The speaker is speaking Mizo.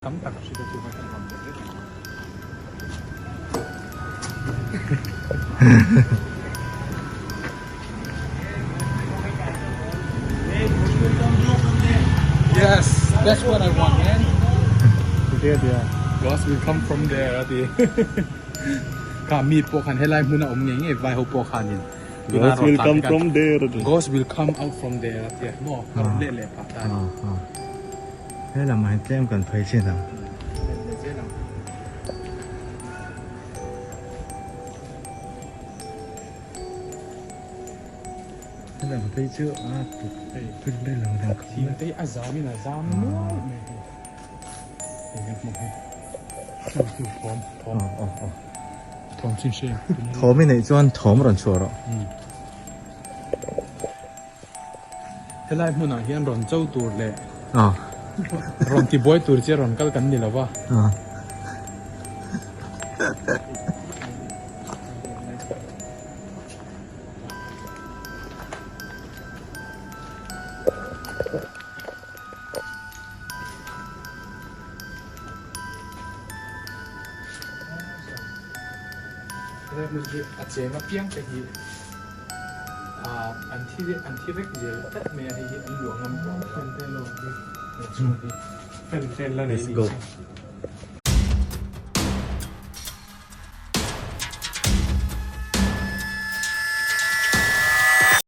Tam tak a hriat a chu kan rawn let vek ang. Yes, that's what I want, man. Ghost will come from there a ti. Kha mi pawh khan helai hmun a awm ngei ngei vai ho pawh khanin. Ghost will come from there a ti. Ghost will come out from there a ti a maw? A rawn let leh phah ta a ni. He lamah hian tlem kan phei chin ang. He lam phei chu a tuk tuk ber lo dang khawp mai. Thingte a zam in a zam nual mai hi. Hei kan hmuh hi. Chu chu thawm thawm. Thawm chin hre. Thawm i neih chuan thawm rawn chhuah rawh. Helai hmunah hian rawn cho tur leh rawn tibuai tur che rawn kal kan ni lo va. Helai hmun hi a cheng apiang te hi. An thi an thi vek zel tlat mai a hei hi an luah ngam tawh lo a. Let's go.